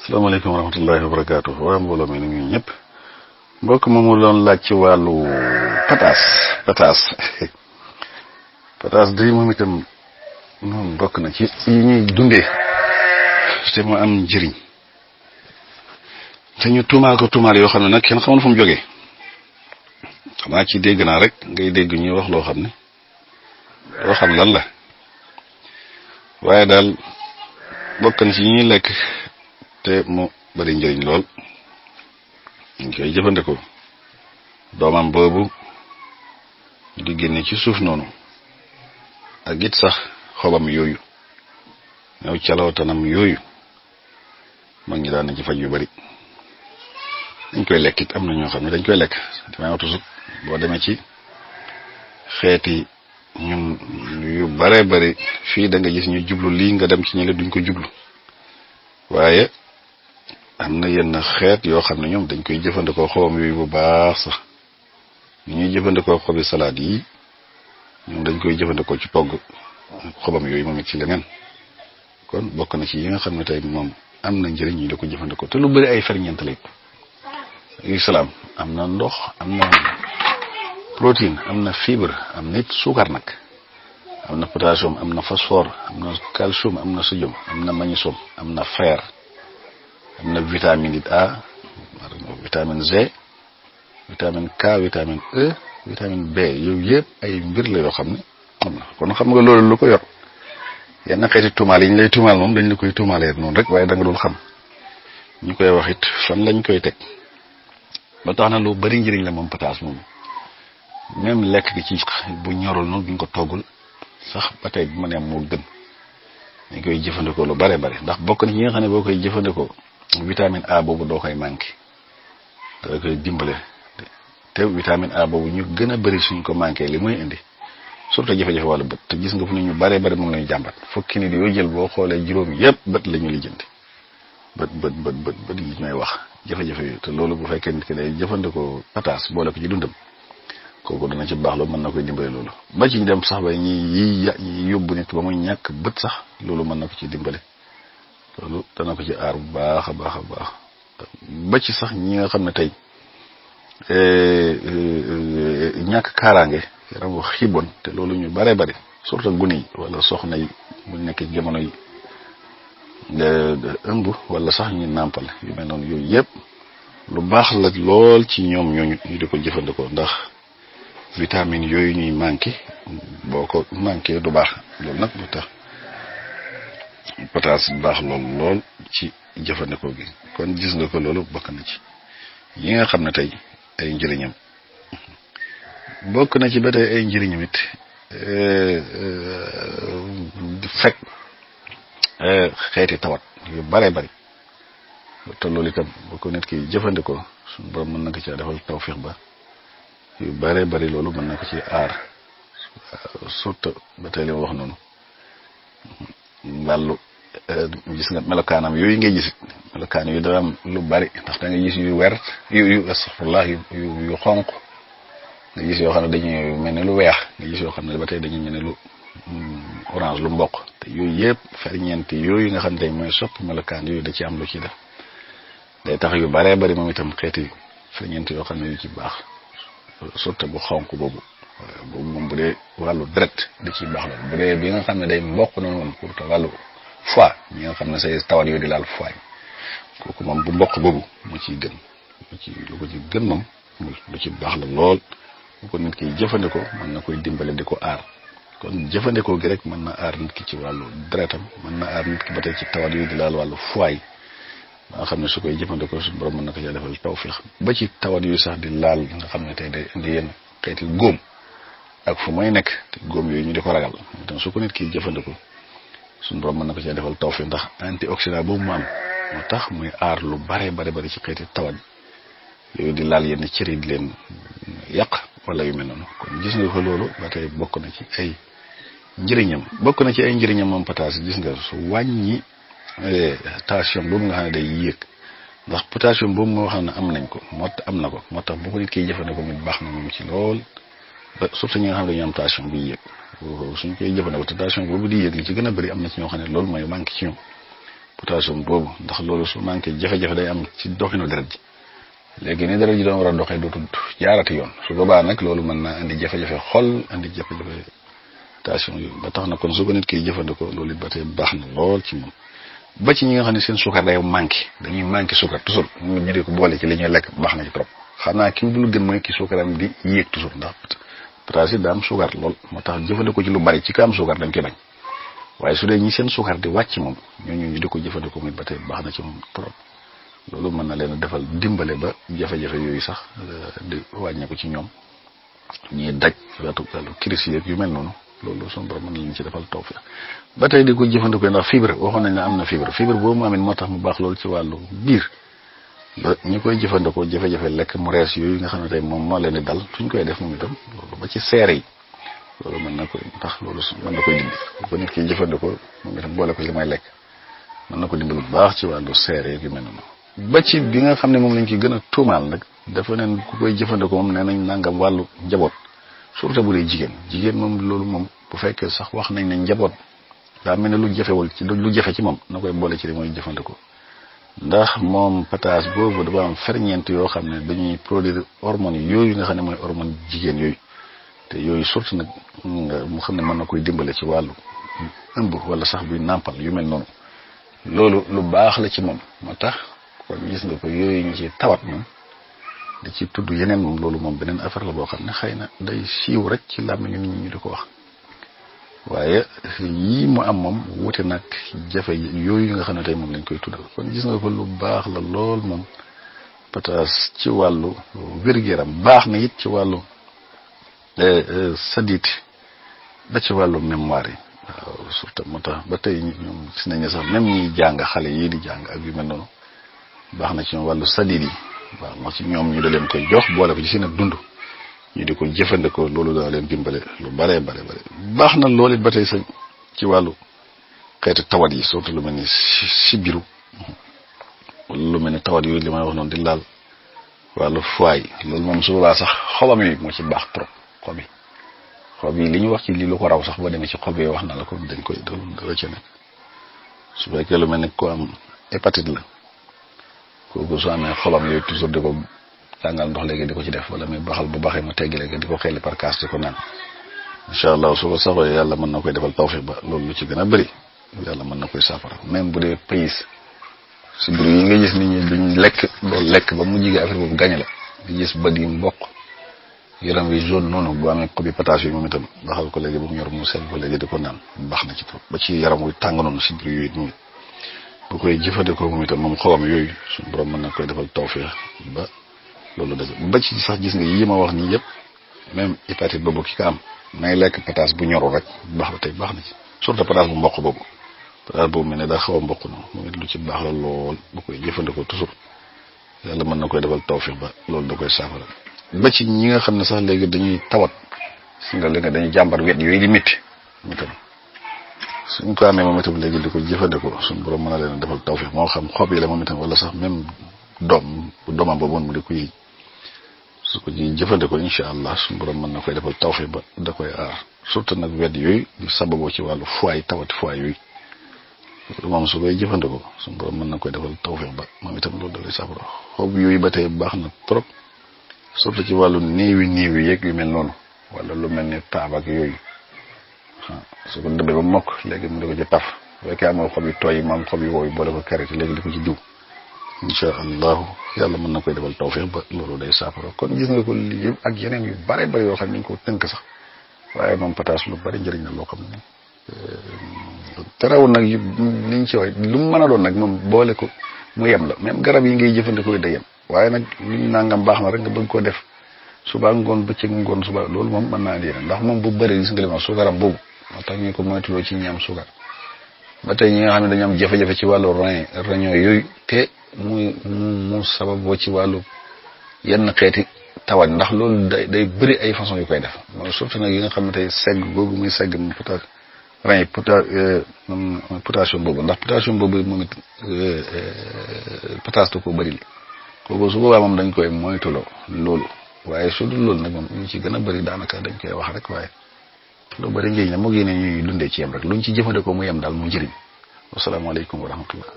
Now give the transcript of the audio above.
salaamaaleykum wa rahmatullahi wa barakaatu waa mbooloo mi nuyu ñëpp mbokk moomu doon laaj ci wàllu pataas day moom itam moom bokk na ci yi ñuy dundee te mu am njëriñ te ñu tuumaal ko tuumaal yoo xam ne nag kenn xamul fu mu jógee xanaa ci dégg naa rek ngay dégg ñuy wax loo xam ne loo xam lan la waaye daal bokk na ci yi ñuy lekk te mu bari njëriñ lool ñu koy jëfandikoo doomam boobu di génne ci suuf noonu ak it sax xobam yooyu ñëw calootanam yooyu mag ñi daan na ci faj yu bari dañ koy lekk it am na ñoo xam ne dañ koy lekk damay wax toujours boo demee ci xeeti ñun yu bare bari fii da nga gis ñu jublu lii nga dem ci ñële duñ ko jublu waaye am na yenn xeet yoo xam ne ñoom dañ koy jëfandikoo xobam yooyu bu baax sax ni ñuy jëfandikoo xobi salade yi ñoom dañ koy jëfandikoo ci togg xobam yooyu moom it ci leneen kon bokk na ci yi nga xam ne tey moom am na njëriñ ñi da ko jëfandikoo te lu bëri ay ferñeent lay yu salaam am na ndox am na protéine am na fibre am na it suukar nag am na potassium am na phosphore am na calcium am na sodium am na magnésium am na fer am na vitamine A vitamine G vitamine K vitamine E vitamine B yooyu yëpp ay mbir la yoo xam ne am na kon xam nga loolu lu ko yor yenn xeeti tuumaal yi ñu lay tuumaal moom dañ la koy tuumaalee noonu rek waaye da nga dul xam ñu koy wax it fan lañ koy teg ba tax na lu bari njëriñ la moom pataas moom même lekk gi ci bu ñorul noonu buñ ko toggul sax ba tey bu ma nee moo gën dañ koy jëfandikoo lu bare bare ndax bokk na ci ñi nga xam ne boo koy jëfandikoo vitamine A boobu doo koy manqué da koy dimbale te vitamine A boobu ñu gën a bari suñ ko manqué li muy indi surtout jafe-jafe wàllu bët te gis nga fu ne ñu bare bare moom lañu jàmbat fukki nit yoo jël boo xoolee juróom yëpp bët la ñu lijjanti bët yi may wax jafe-jafe yooyu te loolu bu fekkee nit ki day jëfandikoo pataas boole ko ci dundam kooku dana ci baax loolu mën na koy dimbale loolu ba ci dem sax ba ñi yóbbu nit ba muy ñàkk bët sax loolu mën na ko ci dimbale loolu dana ko ci aar bu baax a baax a baax ba ci sax ñi nga xam ne tey ñàkk kaaraange yaram wax xiibon te loolu ñu bare bare surtout gune yi wala soxna yi bu nekk ci jamono yi ëmb wala sax ñu nàmpal yu mel noonu yooyu yëpp lu baax la lool ci ñoom ñooñu ñu di ko jëfandikoo ndax vitamine yooyu ñuy manqué boo ko manqué du baax loolu nag lu tax pataas baax lool ci jëfandikoo gi kon gis nga ko loolu bokk na ci yi nga xam ne tey ay njëriñam bokk na ci ba tey ay njëriñam it fekk xeeti tawat yu bare bari te loolu itam boo ko nit ki jëfandikoo suñu borom mën na ko ci defal tawfiix ba yu bare bari loolu mën na ko ci aar surtout ba tey li ma wax noonu wàllu gis nga melokaanam yooyu ngay gis melokaan yu dara am lu bari ndax da nga gis yu wert yu astaghfirullah yu xonq nga gis yoo xam ne dañuy mel ne lu weex nga gis yoo xam ne ba tey dañuy mel ne lu orange lu mboq te yooyu yëpp ferñeent yooyu nga xam ne tey mooy sopp melokaan yooyu da ci am lu ci def day tax yu baree bari moom itam xeeti ferñeent yoo xam ne yu ci baax surtout bu xonq boobu moom bu dee wàllu deret da ciy baax loolu bu dee bi nga xam ne day mboq noonu moom pour te wàllu foie ñi nga xam ne say tawat yooyu di laal foie kooku moom bu mboq boobu mu ciy gën lu ko ci gën moom lu ci baax la lool bu ko nit ki jëfandikoo mën na koy dimbale di ko aar kon jëfandikoo gi rek mën na aar nit ki ci wàllu deretam mën na aar nit ki ba tey ci tawat yooyu di laal wàllu foie ba nga xam ne su koy jëfandikoo suñu borom mën na ko ca defal tawfiix ba ci tawat yooyu sax di laal nga xam ne tey day indi yenn xeeti góom ak fu may nekk te góom yooyu ñu di ko ragal itam su ko nit ki jëfandikoo suñu borom mën na ko ca defal tawfiix ndax antioxydant boobu mu am moo tax muy aar lu bare ci xeeti tawat yooyu di laal yenn cër yi di leen yàq wala yu mel noonu kon gis nga ko loolu ba tey bokk na ci ay njëriñam moom pataas gis nga su wàññi tension boobu nga xam ne day yéeg ndax potassium boobu moo xam ne am na ko moo tax bu ko nit kiy jëfandikoo mu baax na moom ci lool ba surtout ñi nga xam ne dañu am tension bi yéeg suñ koy jëfandikoo te tension boobu di yéeg li ci gën a bëri am na ci ñoo xam ne loolu mooy manqué ci ñoom potassium boobu ndax loolu su manqué jafe-jafe day am ci doxinu deret ji léegi ni deret ji doon war a doxee dootul jaarati yoon su boobaa nag loolu mën naa indi jafe-jafe xol indi jafe-jafe potassium yooyu ba tax na kon su ko nit ki jëfandikoo loolu it ba tey baax na lool ci moom ba ci ñi nga xam ne seen suukar day dañuy manqué suukar toujours ñu di ko boole ci li ñuy lekk baax na ci trop xam naa ki dul gën mooy ki suukaram di yéeg toujours ndax potassium daa am suukar lool moo tax jëfandikoo ci lu bari ci ka am suukar dañ koy bañ waaye su dee ñi seen suukar di wàcc moom ñooñu ñu di ko jëfandikoo muy ba tey baax na ci moom trop loolu mën na leen a defal dimbale ba jafe-jafe yooyu sax di wàññeeku ci ñoom ñuy daj wàllu crise yeeg yu mel noonu loolu suñu borom mën na leen ci defal tawfiq ba tey di ko jëfandikoo ndax fibre waxoon nañ ne am na fibre boobu mu amee moo tax mu baax loolu ci wàllu biir ba ñi koy jëfandikoo jafe-jafe lekk mu rees yooyu nga xam ne tey moom moo leen di dal suñ koy def moom itam loolu ba ci seere yi loolu mën na koy ndax loolu mën na koy dindi bu ko nit ki jëfandikoo moom itam boole ko li may lekk mën na ko dimbali bu baax ci wàllu seere yu mel noonu ba ci bi nga xam ne moom lañ ci gën a tuumaal nag dafa neen ku koy jëfandikoo moom nee nañ nangam wàllu njaboot surtout bu dee jigéen moom loolu moom bu fekkee sax wax nañ ne njaboot daa mel ne lu jafe ci moom na koy boole ci li mooy jëfandikoo ndax moom potasse boobu dafa am ferñeent yoo xam ne dañuy produire hormones yooyu nga xam ne mooy hormone jigéen yooyu te yooyu surtout nag mu xam ne mën na koy dimbale ci wàllu ëmb wala sax buy nàmpal yu mel noonu loolu lu baax la ci moom moo tax kon gis nga ko yooyu ñu ci tawat moom di ci tudd yeneen moom loolu moom beneen affaire la boo xam ne xëy na day siiw rek ci làmmiñu nit ñi ñu di ko wax waaye yii mu am moom wute nag jafe yooyu nga xam ne tey moom lañ koy tuddal kon gis nga ko lu baax la lool moom potasse ci wàllu wér-gu-yaram baax na it ci wàllu sadit ba ci wàllu mémoire yi waaw surtout moo tax ba tey ñoom gis nañ ne sax même ñiy jàng xale yii di jàng ak yu mel noonu baax na ci ñoom wàllu sadit yi waaw moo ci ñoom ñu da leen koy jox boole ko ci seen ak dund ñu di ko jëfandikoo loolu daa leen dimbale lu bare baax na loolu it ba tey sa ci wàllu xeetu tawat yi surtout lu mel ni sibiru wala lu mel ni tawat yooyu li may wax noonu di laal wàllu foie loolu moom su boobaa sax xobam yi moo ci baax trop xob yi li ñu wax ci lii lu ko raw sax boo demee ci xob yi wax na la ko dañ koy dara ca nekk su fekkee lu mel ni ko am hépatite la kooku su amee xobam yooyu toujours di ko tàngal ndox léegi di ko ci def wala muy baxal bu baxee mu teggi léegi di ko xelli par kaas di ko naan incha allah su ko saxoo yàlla mën na koy defal tawfiq ba loolu lu ci gën a bëri yàlla mën na koy saafara même bu dee pays si biir yi nga gis nit ñi duñ lekk loolu lekk ba mu jige affaire boobu gañe la di gis bët yi mboq yaram wi jaune noonu bu amee xobi pataas yi moom itam baxal ko léegi ba mu ñor mu sel ko léegi di ko naan baax na ci trop ba ci yaram wuy tàng noonu si biir yooyu tamit bu koy jëfandikoo moom itam moom xawam yooyu suñu borom mën na koy defal tawfiq ba loolu dëgg ba ci sax gis nga yii ma wax nii yëpp même hépatite boobu ki ka am nay lekk pataas bu ñorul rek baax ba tey baax na ci surtout pataas bu mboq boobu pataas boobu mel ne daa xaw a mboq noonu moom it lu ci baax la lool bu koy jëfandikoo toujours yàlla mën na koy defal tawfiq ba loolu da koy saafara ba ci ñi nga xam ne sax léegi dañuy tawat si nga léegi dañuy jàmbar wet yooyu di métti mu itam suñ ko amee moom itam léegi di ko jëfandikoo suñ borom mën na leen defal tawfiq moo xam xob yi la moom itam wala sax même doomam boobu mu di ko yi su ko ji jëfandikoo incha allah suñu borom mën na koy defal tawfiq ba da koy aar surtout nag wet yooyu di sababoo ci wàllu foie tawati foie yooyu loolu moom su koy jëfandikoo suñu borom mën na koy defal tawfiq ba moom itam loolu da lay saafara xob yooyu ba tey baax na trop surtout ci wàllu néewi yeeg yu mel noonu wala lu mel ni taab ak yooyu su ko dëbbee ba mokk léegi mu di ko ci taf bu fekkee amoo xob yi tooy yi moom xob yi wooyu boole ko karité léegi di ko ci diw incha allahu yàlla mën na koy defal tawfiq ba loolu day saafara kon gis nga ko lii yëpp ak yeneen yu bare yoo xam ne ñu ko tënk sax waaye moom pataas lu bari njëriñ la loo xam ne terawul nag liñ ci wax lu mu mën a doon nag moom boole ko mu yem la même garab yi ngay jëfandikoo day yem waaye nag liñ nangam baax na rek nga bëgg koo def suba ngoon bëccëg ngoon suba loolu moom mën naa indi yeneen ndax moom bu bëri gis nga li ma suukaram boobu moo tax ñu ko moytuloo ci ñi am suukar ba tey ñi nga xam ne dañu am jafe-jafe ci wàllu reño yooyu te mu sababoo ci wàllu yenn xeeti tawat ndax loolu day bëri ay façon yu koy def mooy surtout nag yi nga xam ne tey segg googu muy segg mu potassium boobu ndax potassium boobu moom it potasse da koo bëri li kooku su boobaa moom dañ koy moytuloo loolu waaye su dul loolu nag moom ñu ci gën a bëri daanaka dañ koy wax rek waaye lu bëri njëriñ la moo génne ñuy dundee ci yem rek luñ ci jëfandikoo mu yem daal mu njëriñ wasalaamaaleykum wa rahmatullah